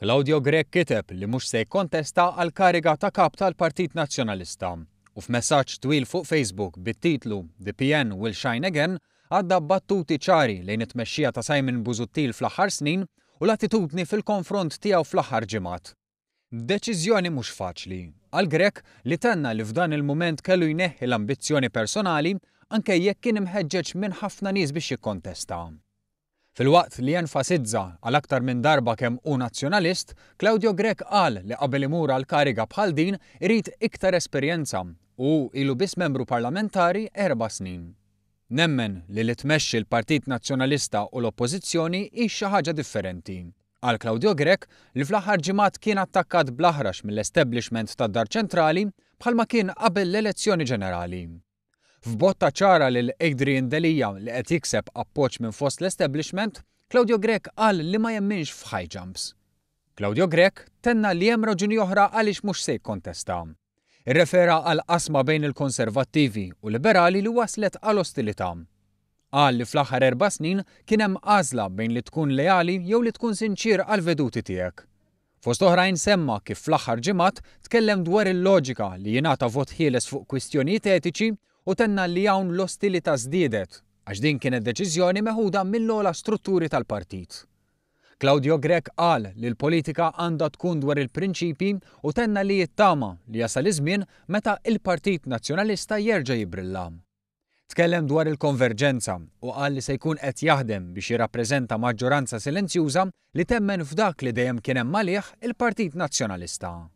Claudio Grech kiteb li mhux se jikkontesta għall-kariga ta' Kap tal-Partit Nazzjonalista u f'messaġġ twil fuq Facebook bit-titlu The PN will shine again għadda battuti ċari lejn it-tmexxija ta' Simon Busuttil fl-aħħar snin u l-attitudni fil-konfront tiegħu fl-aħħar ġimgħat. Deċiżjoni mhux faċli għal Grech li tenna li f'dan il-mument kellu jneħħi l-ambizzjoni personali anke jekk kien imħeġġeġ minn ħafna nies biex jikkontesta. Filwaqt li enfasizza għal aktar minn darba kemm hu Nazzjonalist, Claudio Grech qal li qabel imur għal kariga bħal din irid iktar esperjenza u hu ilu biss membru parlamentari erba' snin. Nemmen li li tmexxi l-Partit Nazzjonalista u l-Oppożizzjoni hi xi ħaġa differenti, qal Claudio Grech li fl-aħħar ġimgħat kien attakkat bl-aħrax mill-establishment tad-Dar Ċentrali bħalma kien qabel l-elezzjoni ġenerali. F'botta ċara lil Adrian Delia li qed jikseb appoġġ minn fost l-establishment, Claudio Grech qal li ma jemminx f'high jumps. Claudio Grech tenna li hemm raġuni oħra għaliex mhux se jikkontesta. Irrefera għal qasma bejn il-Konservattivi u Liberali li wasslet għal ostilità. Qal li fl-aħħar erba' snin kien hemm għażla bejn li tkun leali jew li tkun sinċier għall-veduti tiegħek. Fost oħrajn semma kif fl-aħħar ġimgħat tkellem dwar il-loġika li jingħata vot ħieles fuq kwistjonijiet etiċi u tenna li hawn l-ostilità żdiedet għax din kienet deċiżjoni meħuda mill-ogħla strutturi tal-partit. Claudio Grech qal li l-politika għandha tkun dwar il-prinċipji u tenna li jittama li jasal iż-żmien meta il-Partit Nazzjonalista jerġa' jibrilla. Tkellem dwar il-konverġenza u qal li se jkun qed jaħdem biex jirrappreżenta maġġoranza silenzjuża li temmen f'dak li dejjem kien hemm għalih il-Partit Nazzjonalista.